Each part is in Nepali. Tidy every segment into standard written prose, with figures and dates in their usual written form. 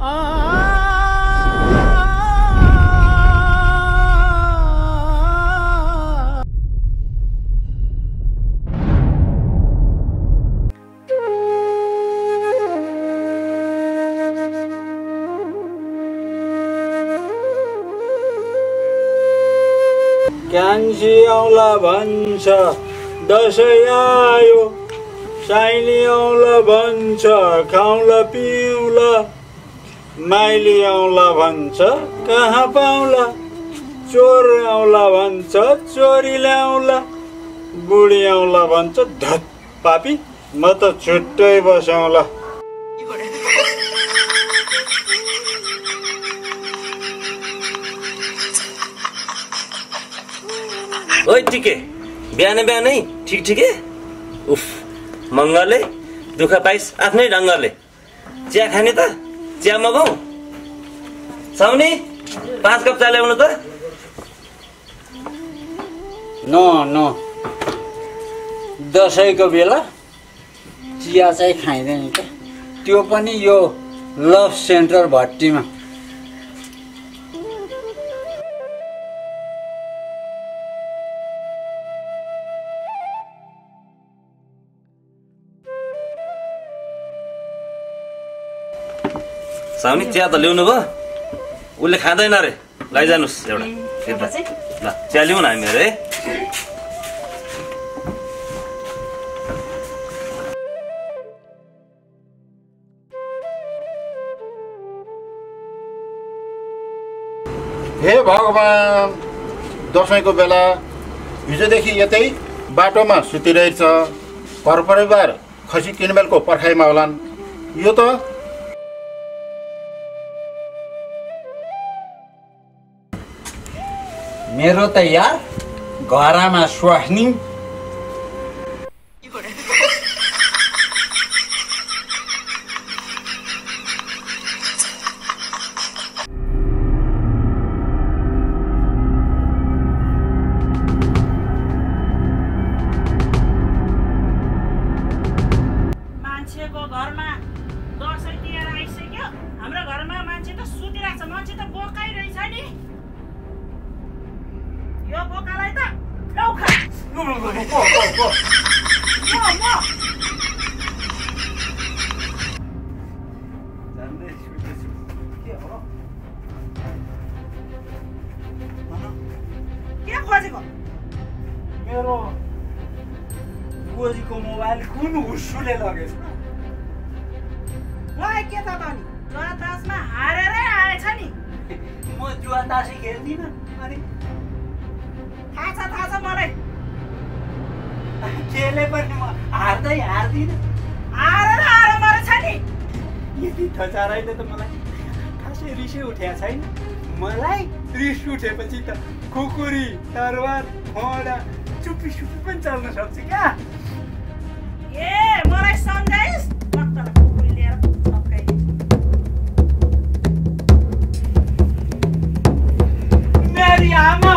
कान्छी आउला भन्छ दसैँ आयो साइली आउला भन्छ खाउला पिउला माइली आउला भन्छ कहाँ पाउला चोर आउला भन्छ चोरी ल्याउला बुढी आउला भन्छ धत पापी म त छुट्टै बसौँला ओइ टिके बिहानै बिहानै ठिकै उफ मङ्गलले दुःख पाइस आफ्नै ढङ्गले चिया खाने त चिया मगाऊ साउनी 5 कप चिया ल्याउनु त न दसैँको बेला चिया चाहिँ खाइँदैन क्या त्यो पनि यो लभ सेन्टर भट्टीमा साउनी चिया त ल्याउनु भयो उसले खाँदैन रे लैजानुस् एउटा ल चिया ल्याउँ न हामी रे हे भगवान दसैँको बेला हिजोदेखि यतै बाटोमा सुतिरहेछ घर परिवार खसी किनमेलको पर्खाइमा होलान् यो त मेरो त यार घरमा स्वास्नी मान्छेको घरमा दसैँ तिहार आइसक्यो हाम्रो घरमा मान्छे त सुतिरहेछ मान्छे त बोकाइरहेछ नि यो बोकालाई त लौखा के खोजेको मेरो बुवाजीको मोबाइल कुन हुस्सुले लगेछ मलाई के त नि जुवा तासमा हारेरै आएछ नि म जुवा तासी खेल्दिनँ अनि थाहा छ मलाई खेले पनि म हार्दिनँ हारेर मरेछ नि यति ठचाराइले त मलाई खासै रिसै उठेको छैन मलाई रिस उठेपछि त खुकुरी तरवार घोडा चुपी पनि चल्न सक्छ क्या ए मलाई सम्झाइस् डक्टर खुकुरी लिएर मेरी आमा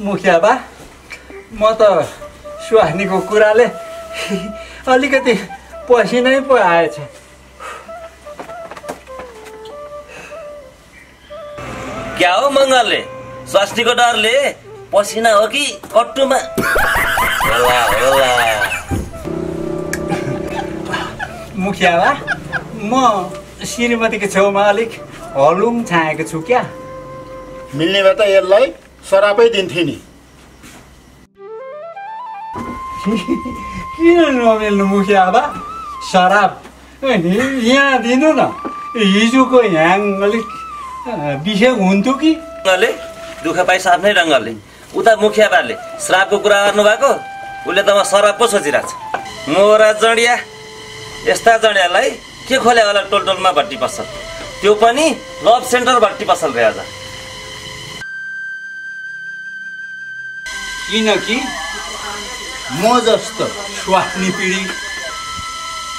मुखिया बा म त सुहानीको कुराले अलिकति पसिनै पो आएछ क्या हो मङ्गलले स्वास्नीको डरले पसिना हो कि कट्टुमा होला मुखिया बा म श्रीमतीको छेउमा अलिक हलुङ छाएको छु क्या मिल्ने भए त यसलाई सरापै दिन्थे नि किन नमिल्नु मुखिया बा शराब यहाँ दिनु न हिजोको ह्याङ अलिक विषय हुन्थ्यो कि दुःख पाइस आफ्नै ढङ्गले उता मुखिया बाले श्रापको कुरा गर्नु भएको उसले त म शराब पो सोचिरहेको छ मोरा जडिया यस्ता जडियालाई के खोले होला टोलटोलमा भट्टी पसल त्यो पनि लभ सेन्टर भट्टी पसल रे आज किनकि म जस्तो स्वास्नी पिँढी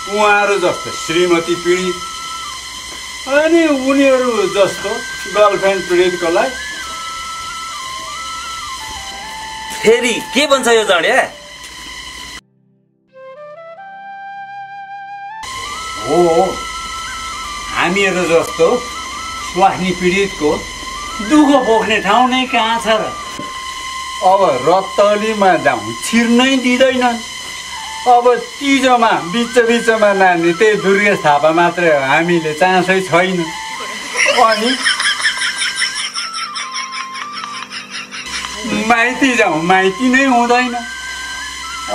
उहाँहरू जस्तो श्रीमती पीडित अनि उनीहरू जस्तो गर्लफ्रेन्ड पीडितकोलाई फेरि के भन्छ यो जडिया? हो हामीहरू जस्तो स्वास्नी पीडितको दुःख पोख्ने ठाउँ नै कहाँ छ र? अब रत्तलीमा जाउँ छिर्नै दिँदैनन्। अब तिजोमा बिचमा नानी त्यही दुर्गेश थापा मात्रै हो, हामीले चासै छैन। अनि माइती जाउँ माइती नै हुँदैन।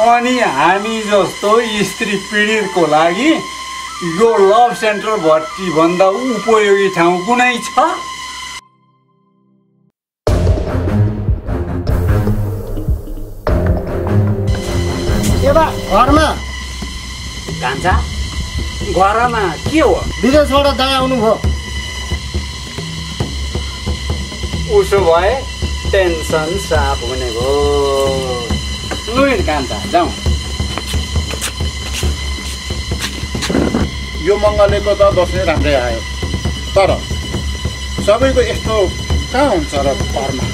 अनि हामी जस्तो स्त्री पीडितको लागि यो लभ सेन्टर भर्ती भन्दा उपयोगी ठाउँ कुनै छ? घरमा कान्छा घरमा के हो? विदेशबाट दाइ आउनुभयो। उसो भए टेन्सन साफ हुने भयो। लु कान्छा जाउँ। यो मङ्गलेको त दसैँ राम्रै आयो, तर सबैको यस्तो कहाँ हुन्छ र घरमा?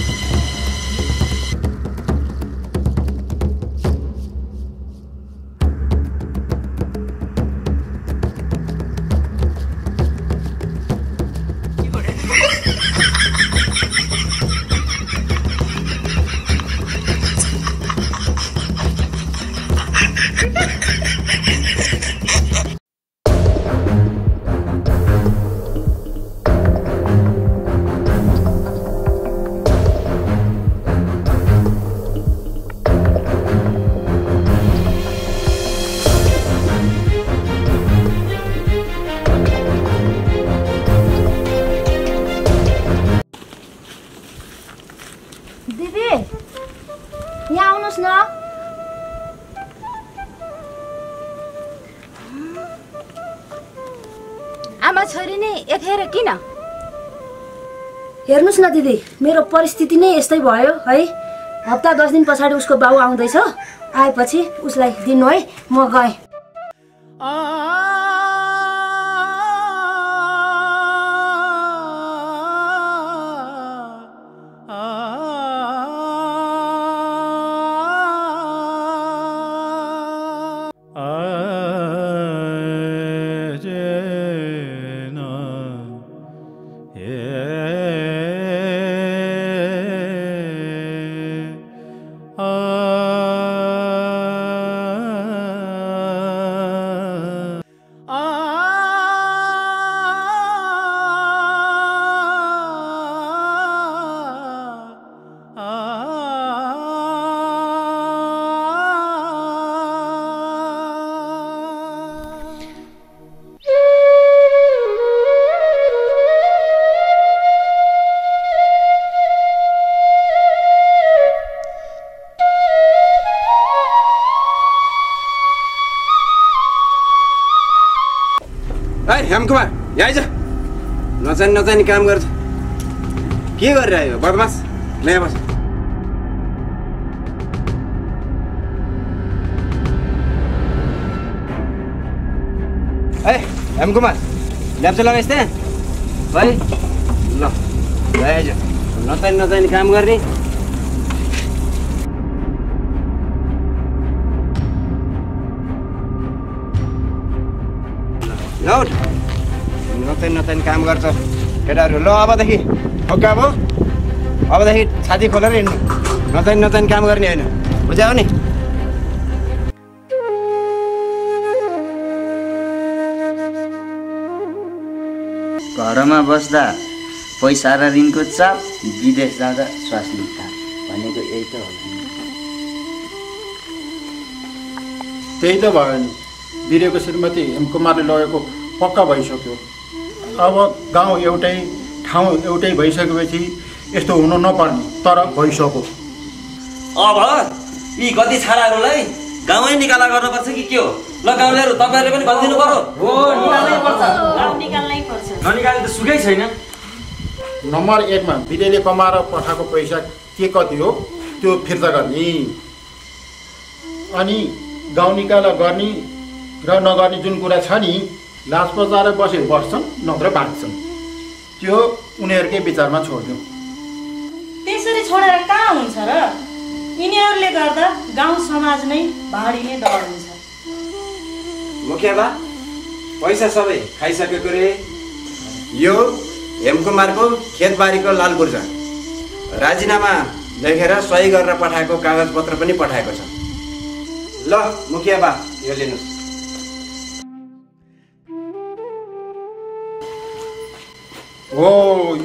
आमा छोरी नि यतिखेर किन? हेर्नुस् न दिदी, मेरो परिस्थिति नै यस्तै भयो है। हप्ता 10 दिन पछाडि उसको बाउ आउँदैछ। आएपछि उसलाई दिनु है, म गएँ। हेमकुमार यहाँ आइज। नचाहिने काम गर्छ। के गरिरहेको बदमास? ल्याए बस। हेमकुमार ल्याप्चा लगाइस् त्यहाँ भाइ? ल आइज। नचाहिने काम गर्ने। नचाहिने काम गर्छ केटाहरू। ल अबदेखि ओके, अबदेखि छाती खोलेर हिँड्नु। नचाहिने काम गर्ने होइन, बुझ्यौ नि? घरमा बस्दा पैसा र ऋणको चाप, विदेश जाँदा स्वास्नी ताप भनेको यही त हो। त्यही त भयो नि। बिरेको श्रीमती हेमकुमारले लगेको पक्का भइसक्यो। अब गाउँ एउटै, ठाउँ एउटै भइसकेपछि यस्तो हुनु नपर्ने, तर भइसक्यो। अब यी गति छाडाहरूलाई गाउँै निकाला गर्नुपर्छ कि के हो? ल गाउँलेहरू तपाईँहरूले पनि भनिदिनु पर्यो। हो, निकाल्नै पर्छ। ननिकाले त सुकै छैन। नम्बर 1 मा बिरेले कमाएर पठाएको पैसा के कति हो त्यो फिर्ता गर्ने, अनि गाउँ निकाला गर्ने र नगर्ने जुन कुरा छ नि लास बजाएर बस्छन् नत्र बाँच्छन् त्यो उनीहरूकै विचारमा छोड्दिउँ। त्यसरी छोडेर कहाँ हुन्छ र? यिनीहरूले गर्दा गाउँ समाज नै भाँडिने डर हुन्छ। मुखिया बा पैसा सबै खाइसकेको रे। यो हेमकुमारको खेतबारीको लालपुर्जा राजीनामा लेखेर सही गरेर पठाएको कागजपत्र पनि पठाएको छ। ल मुखिया बा यो लिनुहोस्। हो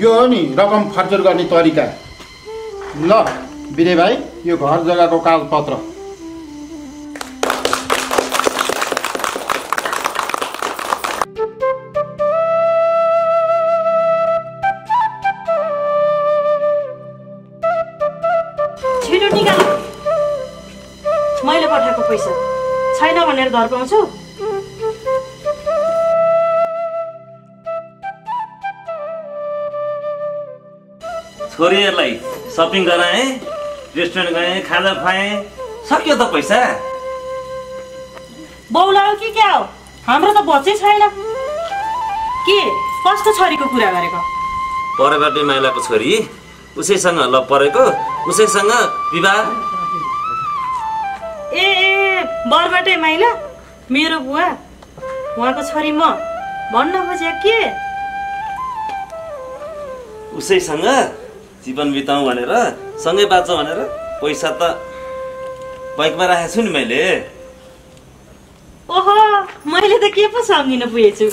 यो हो नि रकम फर्चर गर्ने तरिका। ल बिरे भाइ यो घर जग्गाको कागजपत्र। छिटो निकाल। मैले पठाएको पैसा छैन भनेर घर पाउँछु? छोरीहरूलाई सपिङ गराएँ, रेस्टुरेन्ट गएँ, खाजा खुवाएँ, सक्यो त पैसा। बौलायो कि क्या हो? हाम्रो त बच्चै छैन। के कसको छोरीको कुरा गरेको? परबाटे माइलाको छोरी, उसैसँग ल परेको, उसैसँग विवाह। ए बरबाटे माइला मेरो बुवा, उहाँको छोरी म भन्न खोजे के? उसैसँग जीवन बिताउँ भनेर, सँगै बाँचौँ भनेर पैसा त बैङ्कमा राखेको छु नि मैले। ओहो मैले त के पो सम्झिन पुगेछु।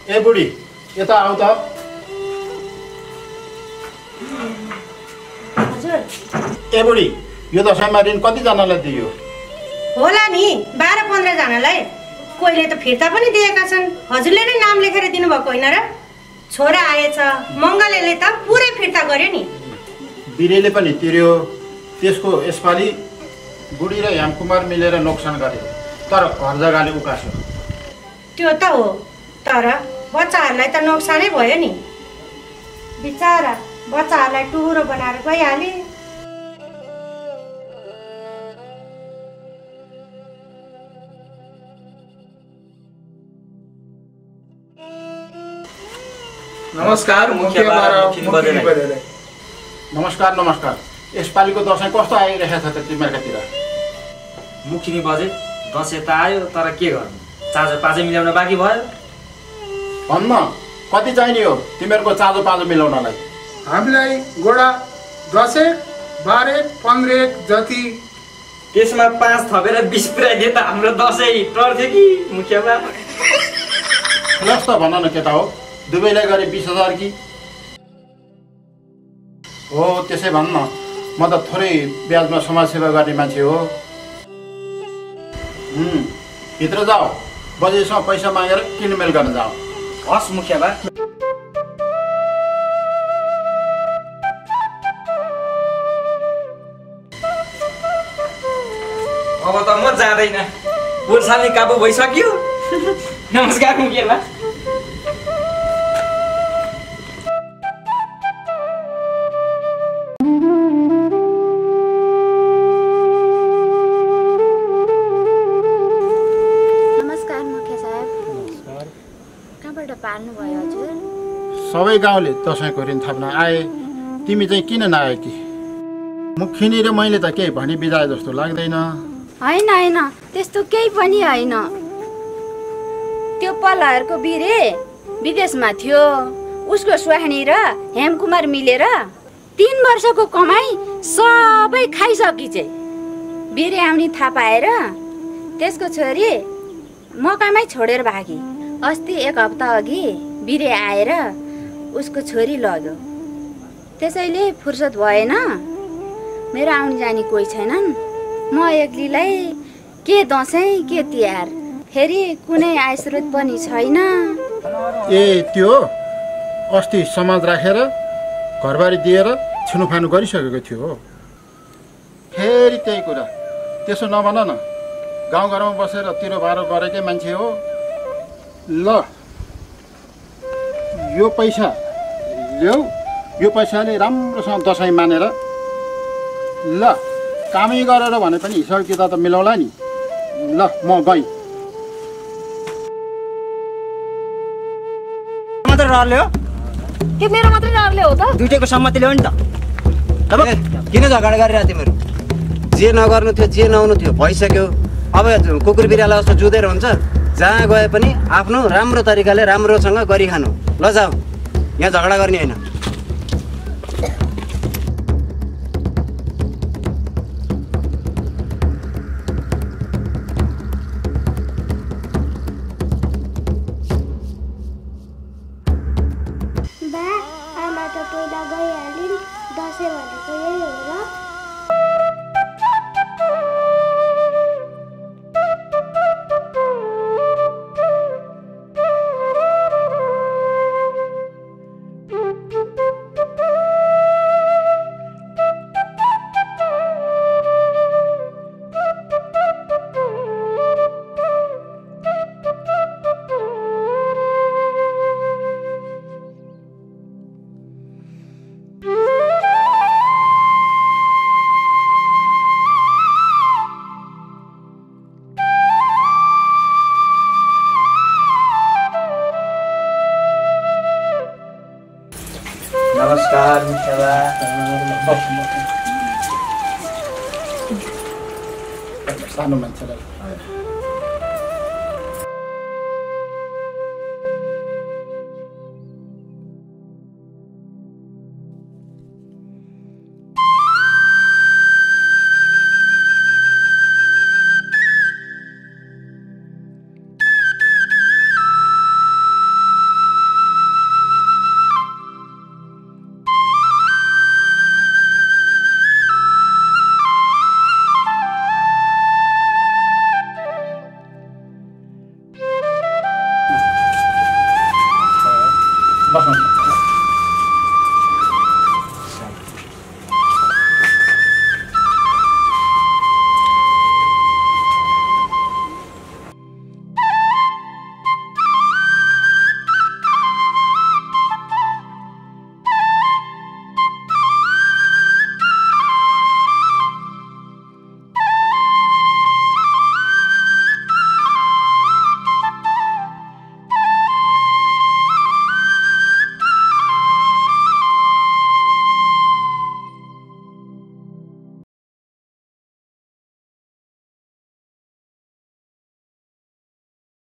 ए बुढी यता आऊ त। हजुर ए बुढी यो दसैँमा ऋण कतिजनालाई दियो? होला नि 12-15 जनालाई। कोहीले त फिर्ता पनि दिएका छन्। हजुरले नै नाम लेखेर दिनुभएको होइन र? छोरा आएछ, मङ्गलेले त पुरै फिर्ता गर्यो नि। बिरेले पनि तिर्यो। त्यसको यसपालि बुढी र हेमकुमार मिलेर नोक्सान गरे, तर घर जग्गाले उकास्यो। त्यो त हो, तर बच्चाहरूलाई त नोक्सानै भयो नि। बिचारा बच्चाहरूलाई टुहुरो बनाएर गइहाले। नमस्कार मुखिया बजारे। नमस्कार नमस्कार। यसपालिको दसैँ कस्तो आइरहेको छ त तिमीहरूकातिर? मुखिनी बजे दसैँ त आयो, तर के गर्नु, चाँजो पाँचै मिलाउन बाँकी भयो। भन्न कति चाहिने हो तिमीहरूको चाँजो पाँजो मिलाउनलाई? हामीलाई गोडा 10 12 15 जति। त्यसमा 5 थपेर 20 पुऱ्याइदिए त हाम्रो दसैँ टर्थ्यो कि मुखिया बा। लस् त भन न केटा हो, दुवैलाई गरे 20,000 कि? हो त्यसै भन्न, म त थोरै ब्याजमा समाजसेवा गर्ने मान्छे हो। भित्र जाऊ, बजेसँग पैसा मागेर किनमेल गर्न जाऊ। हस् मुखिया बा। अब त म जाँदैन, पोर्साल्ने काबु भइसक्यो। नमस्कार मुखिया बा। सबै गाउँले दसैँको ऋण थाप्न आए, तिमी चाहिँ किन नआए कि? मुखिनी र मैले त केही भनी बिदाए जस्तो लाग्दैन। होइन होइन, त्यस्तो केही पनि होइन। त्यो पल्लाहरूको बिरे विदेशमा थियो, उसको स्वाहानी र हेमकुमार मिलेर 3 वर्षको कमाई सबै खाइसकी चाहिँ बिरे आउने थाहा पाएर त्यसको छोरी मकैमै छोडेर भागी। अस्ति 1 हप्ता अघि बिरे आएर उसको छोरी लग्यो। त्यसैले फुर्सद भएन, मेरो आउने जाने कोही छैनन्। म एक्लीलाई के दसैँ के तिहार, फेरि कुनै आय स्रोत पनि छैन। ए त्यो अस्ति समाज राखेर घरबारी दिएर छुनुफानु गरिसकेको थियो। फेरि त्यही कुरा, त्यसो नभन न। गाउँघरमा बसेर तिरो बारो गरेकै मान्छे हो। ल यो पैसा ल्याऊ, यो पैसाले राम्रोसँग दसैँ मानेर ल कामै गरेर भने पनि हिसाब किताब त मिलाउला नि। ल म गएँ। मात्र रहले हो के मेरो मात्रै रहले हो त? दुईटैको सम्मति ल्याउ नि त। किन झगडा गरिरहेको तिमीहरू? जे नगर्नु थियो जे नहुनु थियो भइसक्यो। अब कुकुर बिरालो जस्तो जुधेर हुन्छ। जहाँ गए पनि आफ्नो राम्रो तरिकाले राम्रोसँग गरिखानु। ल जाऊ, यहाँ झगडा गर्ने होइन। नमस्कार मुखिया बा। सानो मान्छेलाई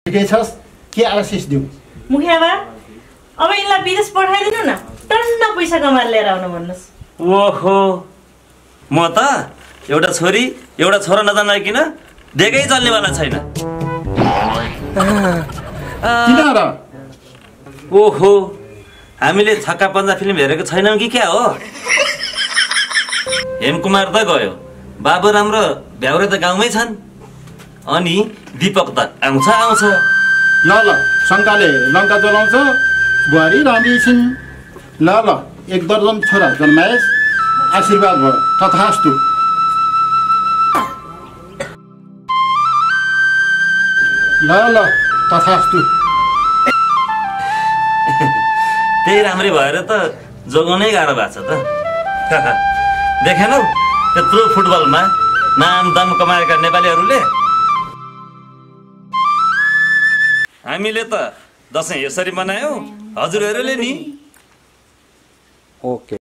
ठिकै छस्? के आशिष दिउँ? मुखिया बा, अब यिनलाई विदेश पठाइदिनु न, टन्न पैसा कमाएर लिएर आउनु भन्नुहोस्। ओहो, म त एउटा छोरी एउटा छोरा नजानाइकन देकै चल्नेवाला छैन। किन र? ओहो, हामीले छक्का पन्जा फिल्म हेरेको छैनौँ कि क्या हो? हेमकुमार त गयो, बाबु राम्रो भ्याउरे त गाउँमै छन्, अनि दीपक त आउँछ। ल ल, शङ्काले लङ्का जलाउँछ, बुहारी राम्री छिन्। ल ल, एक दर्जन छोरा जन्माएस्, आशीर्वाद भयो। तथास्तु। ल ल, तथास्तु। त्यही राम्रै भएर त जोगाउनै गाह्रो भएको छ त। देखेनौ त्यत्रो फुटबलमा नाम दाम कमाएका नेपालीहरूले? हामीले त दसैँ यसरी मनायौँ, हजुरहरूले नि। ओके।